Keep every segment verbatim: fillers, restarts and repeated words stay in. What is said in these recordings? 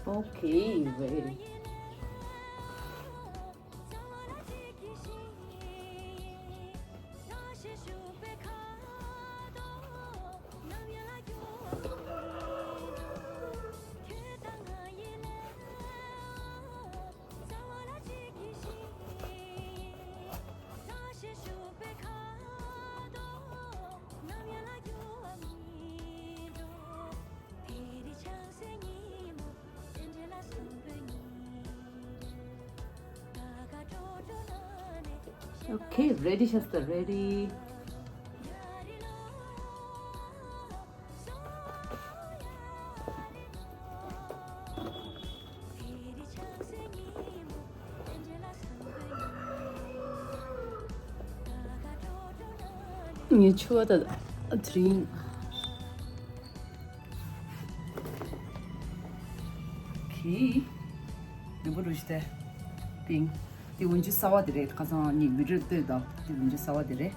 Okay, ready. Okay, ready, Shasta, ready. ངས་ཆུ་བ་ད་དེ་རིང་། ཁི། ནུ་བོ་རུ་ཤི་ཏེ། པིང་། དེ་འོན་ཆུ་ས་བ་དེ་རེད། ཁ་སང་ངས་བི་ཌིའོ་བཏོད་དོ། དེ་འོན་ཆུ་ས་བ་དེ་རེད། དེ།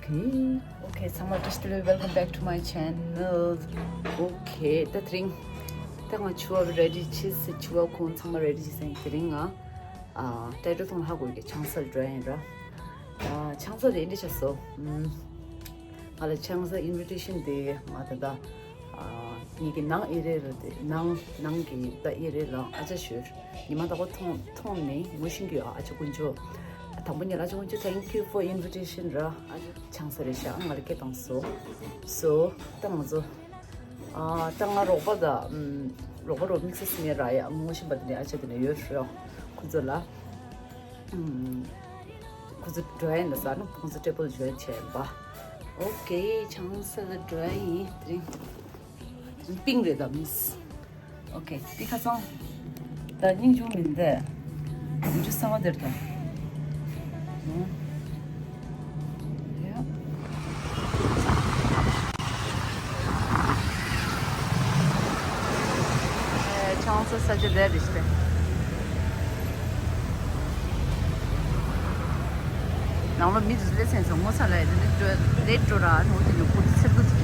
Okay, okay, ཚང་མ་བཀྲ་ཤིས་བདེ་ལེགས། Welcome back to my channel. Okay, ད་དེ་རིང་། ད་ང་ཆུ་བ་རེ་ཌི་བྱས་ཟེར། ཆུ་བ་ཁོང་ཚང་མ་རེ་ཌི་བྱས་ཟེར། དེ་རིང་ང་ཨ་ཊའི་ཊལ་ཐོག་ཧ་གོ་གི། ཆང་ས་ལ་འགྲོ་ཡིན་ར། ཨ་ཆང་ས་དེ་འདི་བྱས་སོ། ཨམ། ང་ལ་ཆང་ས་ཨིན་བི་ཊེ་ཤན་དེ་ང་ད་ལྟ་ཨ་ངེད་ཀྱི་ནང་ཨེ་རི་ཡ་ལ་དེ་ནང་ནང་གི་ད་ཨེ་རི་ཡ་ལ་ཨ་ཅག་ཞོལ། ཉི་མ་དག་པོ་མཐོང་མཐོང་ནས་ངུ་བཞིན་གྱི། ཨ་ཅག་དཀོན་མཆོག་དང་པོ་ཉིད་ལ་ཨ་ཅག་དཀོན་མཆོག thank you for invitation ར། ཨ་ཅག་ཆང་ས་རེད་ཤག་ང་ལ་སྐད་བཏང་སོང་། སོ་ད་ང་ཚོ་ཨ་ད་ང་རོགས་པ་དང་ཨམ་རོགས་པ་རོགས་དམིགས་བསལ་སི་ནི་ཡར་ར་ཡ་ངུ་བཞིན་པ་དེ་ནས་ཨ་ཅག་དེ་ནས་ཡོད་ར། ཁོ་ཚོ་ལ། ཁོ་ཚོ་འགྲོ་ཡིན་ལ་ཟ་ན་ཁོ་ཚོ་ཊེ་བལ་འཇོན་བྱས་ཡིན་པ། ཨོ་ཀེ། ཆང་ས་ལ་འགྲོ་ཡིན་དེ་རིང་། པིང་རེད་ད་མིས། ཨོ་ཀེ། དེ་ཁ་སང་ད་སྙིང་རྗེ་མིན་ཏེ། འུ་ཅུ་གསང་བ་དེར་ད། ཡ། ཆང་ས་ས་ཆ་ལས་རེད་ཤི་ཏེ། ནང་ལོ་མི་དེ་ཚོ་སླེབས་ཚར་སོང་། ངོ་ཚ་ལ་ཡ་དེ་འདྲ་འགྲོ་ལེ་འགྲོ་ར་ནོ་དེ་ནི་ཁོ་ཚོ་ཚེར་ཁུ་ཚོ།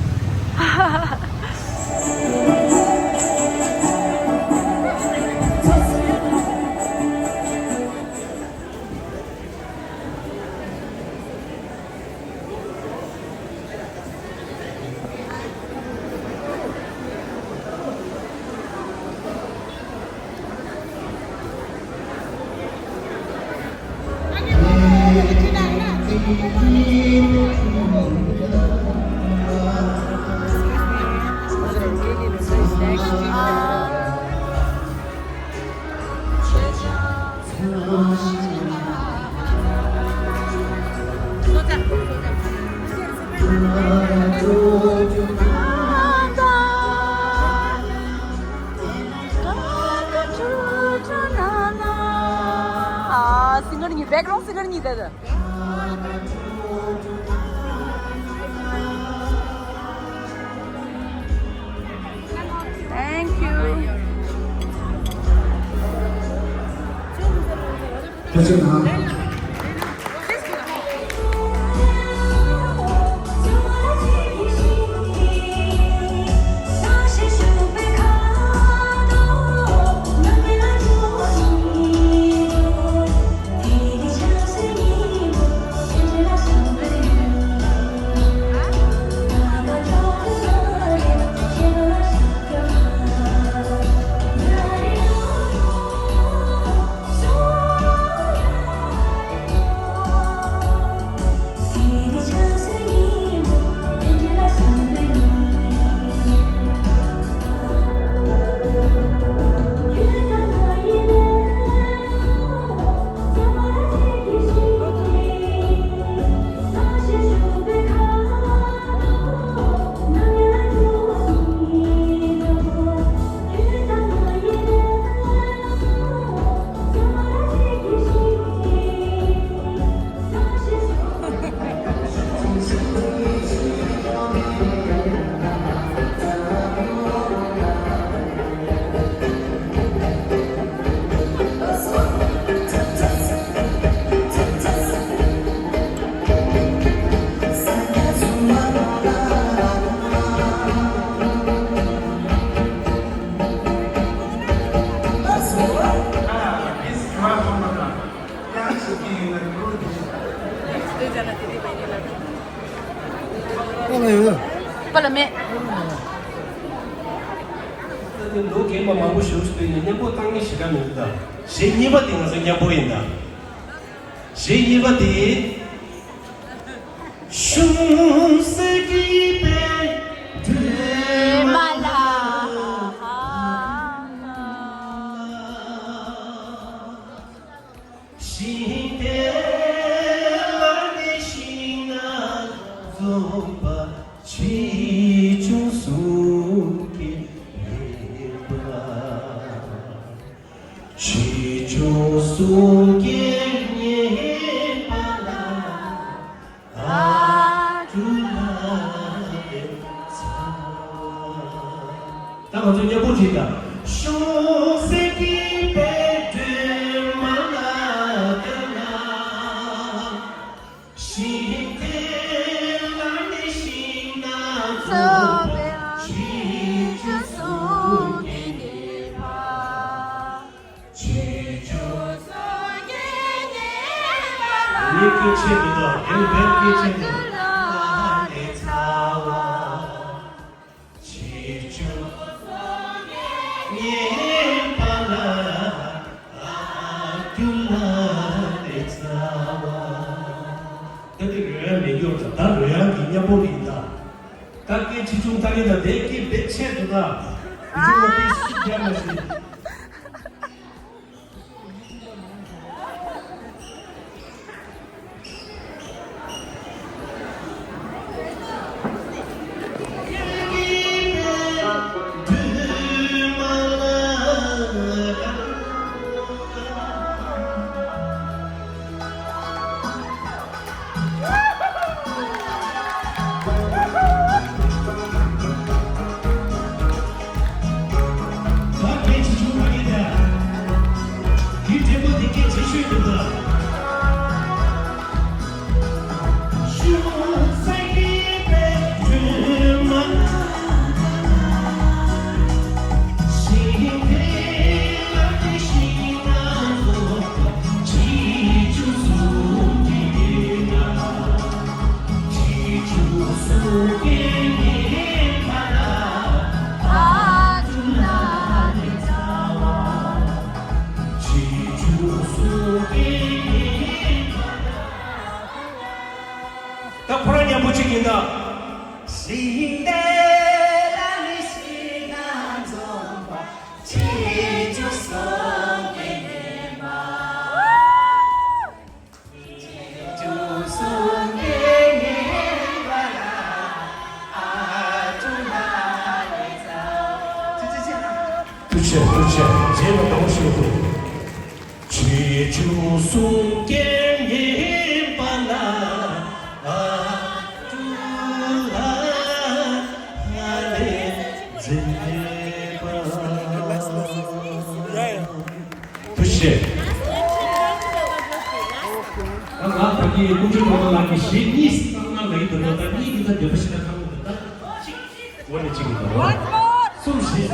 ཨ། སིང་གར་གཉིས། བེག་རོན་སིང་གར་གཉིས་ད་ད། Thank you. པ་ལ་ཡོད། པ་ལ་མེད། ད་ནི་ལོ་རྒན་པ་མང་པོ་ཞིག་བཞུགས་པའི་ནི་མཉམ་པོ་བཏང་མཁན་ཞེ་དྲག་མི་འདུག་ད་གཞས་གཉིས་པ་དེ་ང་ཚོ་མཉམ་པོ་ཡིན་ད། གཞས་གཉིས་པ་དེ། གཞུང་གསེར་གྱི་པད་སྒྲོན་མ་ལ། ཞིང་དེ་ལ་ནི་ཤིང་ནགས་འཛོམས་པ། ཆེ་ཆུང་གསུམ་གྱི་རིག་པ། ཆེ་ཆུང་གསུམ་གྱི་རྙེད་པ་ལ། ཨ་ཏུ་ལ་ལེ་ཚ་བ། ད་ང་ཚོ་མཉམ་པོ་བྲིས་དང་། གཞུང་གསེར་གྱི་པད་སྒྲོན་མ་ལ་ལྟ་ན། ཞིང་དེ་ལ་ནི་ཤིང་ནགས་འཛོམས་པ། ཆེ་ཆུང་གསུམ་གྱི་རྙེད་པ། ཆེ་ཆུང་གསུམ་གྱི་རྙེད་པ་ལ། ངའི་སྐད་ཆ་མི་འདུག་ངའི་སྐད་ཆ་མི་འདུག་ཆེ་ཆུང་གསུམ་གྱི་རྙེད་པ་ལ། ཨ་ཏུ་ལ་ལེ་ཚ་བ། ད་དེ་རོལ་དབྱངས་མེད་མཁན་ད་ད་རོལ་དབྱངས་ཀྱི་མཉམ་པོ་རེད་ད། ད་སྐད་ཆེ་ཆུང་ལྟ་མཁན་ད་དེ་སྐད་བེད་ཆད་འདུག་ད། དེ་ཆུང་བ་དེ་སུ་རྒྱག་མ་ཤེས། ད་ཁོ་རང་མཉམ་པོ་གཅིག་ཡིན་ད། ཞིང་དེ་ལ་ནི་ཤིང་ནགས་འཛོམས་པ། ཆེ་ཆུང་གསུམ་གྱི་རྙེད་པ། ཆེ་ཆུང་གསུམ་གྱི་རྙེད་པ་ལ། ཨ་ཏུ་ལ་ལེ་ཚ་བ། ཐུགས་རྗེ་ཆེ། ཐུགས་རྗེ་ཆེ། རྗེས་ལ་འདྲ་པོ་ཞིག་འདུག་ཆེ་ཆུང་གསུམ་གྱི་རྙེད་པ་ལ། ཨ་ཏུ་ལ་ལེ་ཚ་བ། ཐུགས་རྗེ་ཆེ། ད་ང་ད་གིན་ཀུན་སྤྱོད་གོང་མ་ལགས་ཀྱི་གཞས་གཉིས་བསམ་ན་ལ་ཡིན་འདུག་ད་གཉིས་འདི་ད་འདོད་པ་ཞིག་ད་ཁ་མོ་འདི་ད་གཅིག་འོ་ནི་གཅིག་ཡིན་པ་རེད། གསུམ་བཞི།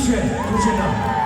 ཆེ། ཐུགས་རྗེ་གནང་།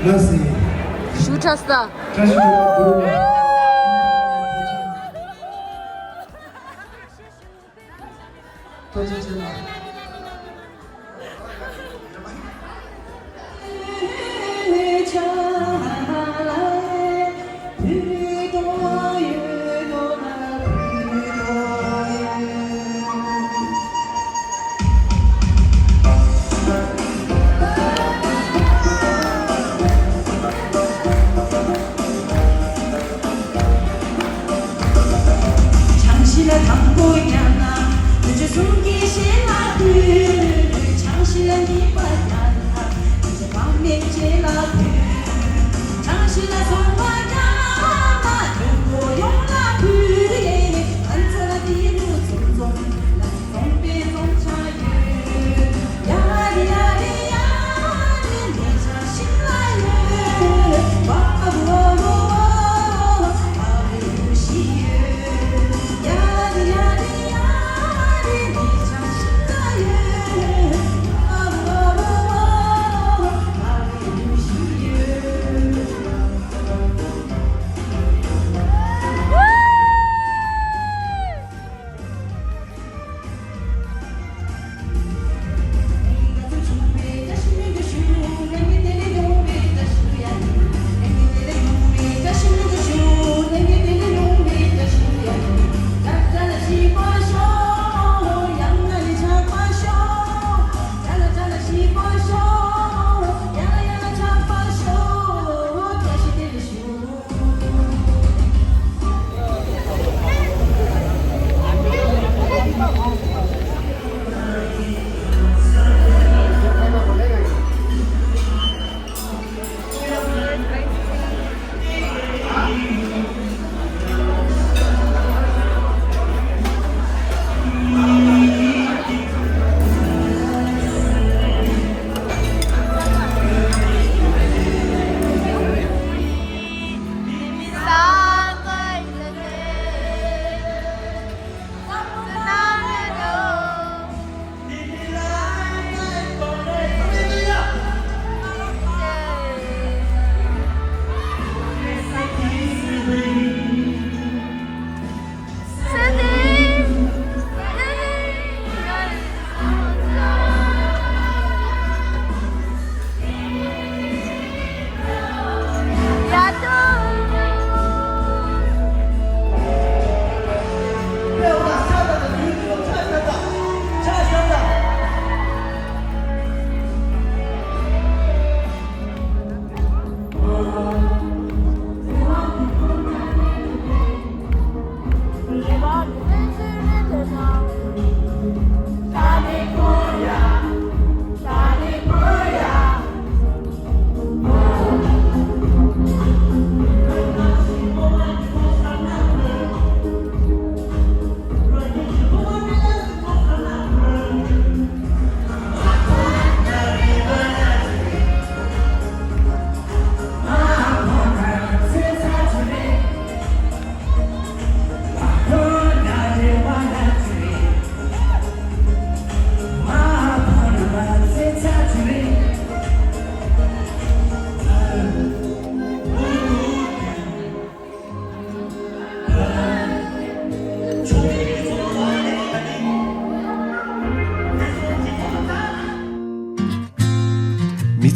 ལགས་སེ། ཞུ་ཁྲ་ས། བཀྲ་ཤིས་བདེ་ལེགས། ཐུགས་རྗེ་ཆེ་ལགས།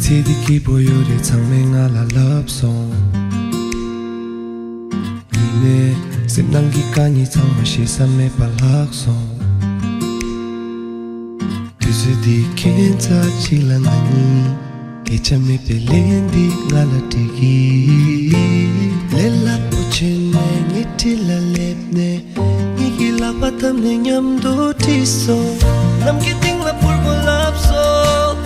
ཚེ་འདི་སྐྱིད་པོ་ཡོད་རེད་ཚང་མས་ང་ལ་ལབ་སོང་། ཡིན་ནའི་སེམས་ནང་གི་དཀའ་ངལ་ཚང་མ་ཤེས་ས་མེད་པ་ལྷག་སོང་། དུས་ཚོད་འདི་ཁྱད་མཚར་ཅིག་ལ་ང་གཉིས། སྐད་ཆ་མེད་པའི་ལན་འདི་ང་ལ་སྤྲད་ཀྱི། ལས་སླ་པོ་བྱས་ནས་ངའི་འཁྲིས་ལ་སླེབས་ནས། ངེད་ཀྱི་ལག་པ་བསྡམས་ནས་མཉམ་དུ་ཁྲིད་སོང་། ནམ་མཁའི་སྟེང་ལ་འཕུར་དགོས་ལབ་སོང་།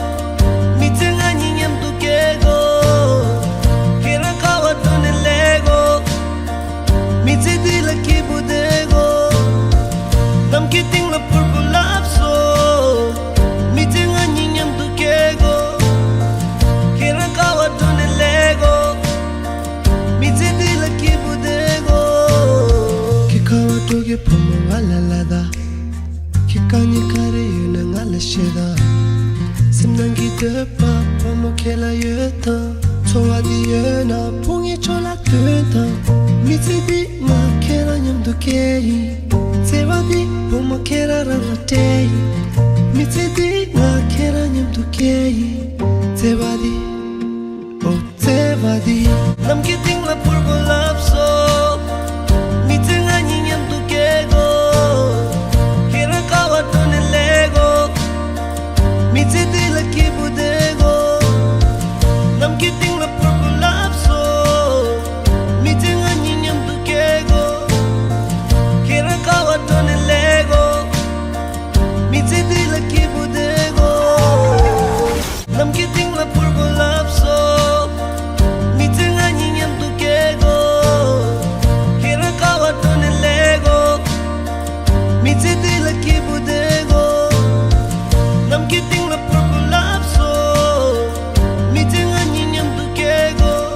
མི་ཚེ་ང་གཉིས་མཉམ་དུ་སྐྱེལ་དགོས། ཁྱེད་རང་ཀ་བ་བཏོན་ནས་སླེབས་དགོས། མི་ཚེ་འདི་ལ་སྐྱིད་པོ་བསྡད་དགོས། ནམ་མཁའི་སྟེང་ལ་འཕུར་དགོས་ལབ་སོང་། མི་ཚེ་ང་གཉིས་མཉམ་དུ་སྐྱེལ་དགོས། ཁྱེད་རང་ཀ་བ་བཏོན་ནས་སླེབས་དགོས། མི་ཚེ་འདི་ལ་སྐྱིད་པོ་བསྡད་དགོས། ཁྱེད་ཁ་བ་འགྲོ་གི་བུ་མོ་ང་ལ་ལབ་དང་། ཁྱེད་དཀའ་ངལ་ག་རེ་ཡོད་ན་ང་ལ་བཤད་དང་། སེམས་ནང་གི་འདོད་པ་བུ་མོ་ཁྱེད་ལ་ཡོད་དང་། འཚོ་བ་འདི་ཡོད་ན་བུ་ངའི་ཕྱོགས་ལ་སྟོན་དང་། མི་ཚེ་འདི་ང་ཁྱེད་རང་མཉམ་དུ་སྐྱེལ་ཡིན། བརྩེ་བ་འདི་བུ་མོ་ཁྱེད་རང་རང་ལ་སྤྲད་ཡིན། མི་ཚེ་འདི་ང་ཁྱེད་རང་མཉམ་དུ་སྐྱེལ་ཡིན། བརྩེ་བ་འདི། ཨོ། བརྩེ་བ་འདི། ནམ་མཁའི་སྟེང་ལ་འཕུར་དགོས་ལབ་སོང་། མི་ཚེ་ང་གཉིས་མཉམ་དུ་སྐྱེལ་དགོས། ཁྱེད་རང་ཀ་བ་བཏོན་ནས་སླེབས་དགོས། མི་ཚེ་འདི་ལ་སྐྱིད་པོ་བསྡད་དགོས། ནམ་མཁའི་སྟེང་ལ་འཕུར་དགོས་ལབ་སོང་། མི་ཚེ་ང་གཉིས་མཉམ་དུ་སྐྱེལ་དགོས། ཁྱེད་རང་ཀ་བ་བཏོན་ནས་སླེབས་དགོས། མི་ཚེ་འདི་ལ་སྐྱིད་པོ་བསྡད་དགོས། ནམ་མཁའི་སྟེང་ལ་འཕུར་དགོས་ལབ་སོང་། མི་ཚེ་ང་གཉིས་མཉམ་དུ་སྐྱེལ་དགོས། ཁྱེད་རང་ཀ་བ་བཏོན་ནས་སླེབས་དགོས། མི་ཚེ་འདི་ལ་སྐྱིད་པོ་བསྡད་དགོས། ནམ་མཁའི་སྟེང་ལ་འཕུར་དགོས་ལབ་སོང་། མི་ཚེ་ང་གཉིས་མཉམ་དུ་སྐྱེལ་དགོས།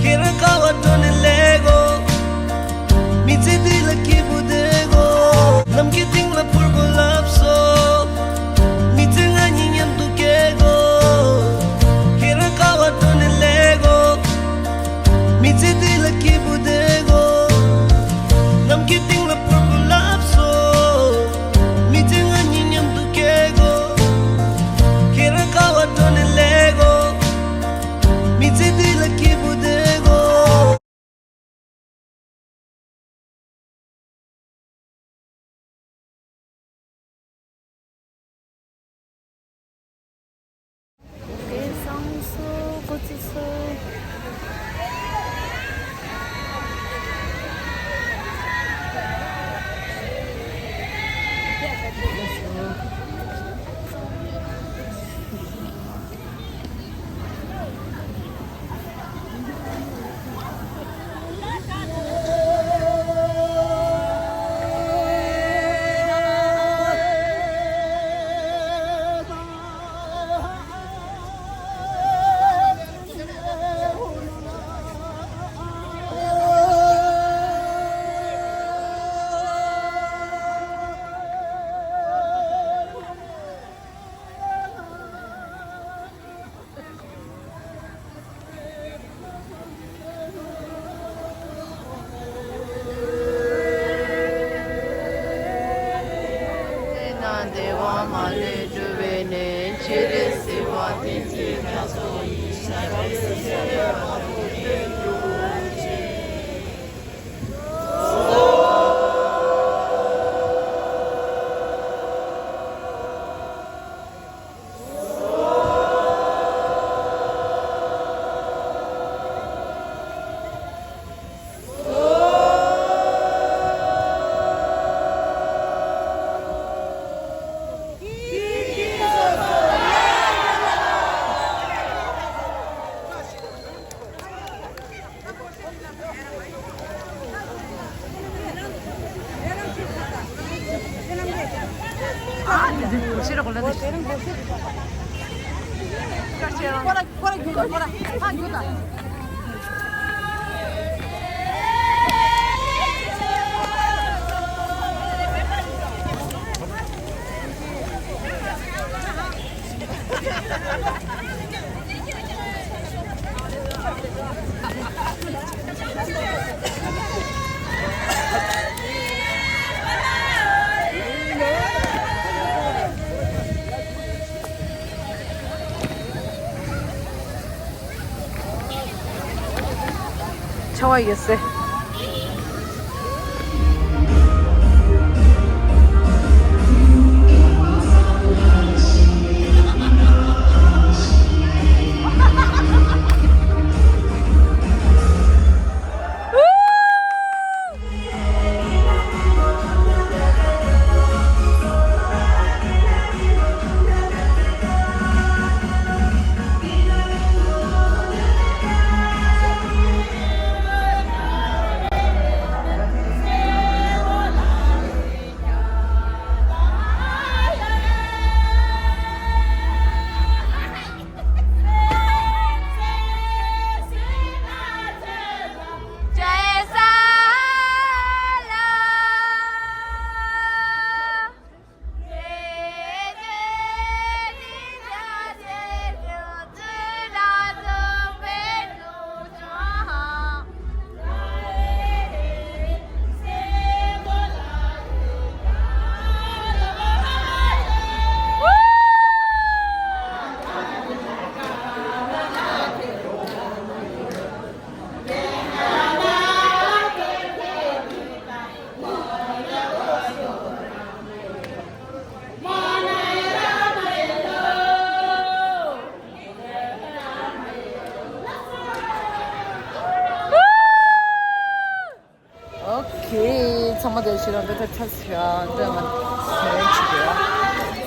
ཁྱེད་རང་ཀ་བ་བཏོན་ནས་སླེབས་དགོས། མི་ཚེ་འདི་ལ་སྐྱིད་པོ་བསྡད་དགོས། ནམ་མཁའི་སྟེང་ལ་འཕུར་དགོས་ལབ་སོང་། མི་ཚེ་ང་གཉིས་མཉམ་དུ་སྐྱེལ་དགོས། ཁྱེད་རང་ཀ་བ་བཏོན་ནས་སླེབས་དགོས། མི་ཚེ་འདི་ལ་སྐྱིད་པོ་བསྡད་དགོས། ནམ་མཁའི་སྟེང་ལ་འཕུར་དགོས་ལབ་སོང་། མི་ཚེ་ང་གཉིས་མཉམ་དུ་སྐྱེལ་དགོས། ཁྱེད་རང་ཀ་བ་བཏོན་ནས་སླེབས་དགོས། མི་ཚེ་འདི་ལ་སྐྱིད་པོ་བསྡད་དགོས། ཆེ་བ་ཡོད་སེ། ཨོ་ཁེ། ཚང་མ་དེ་ཕྱིར་རང་འདི་ལྟར་ཚར་ཟིན་ཡ། འདི་ང་ཟིན་ཡ་ཆུ་དེ་ཡ།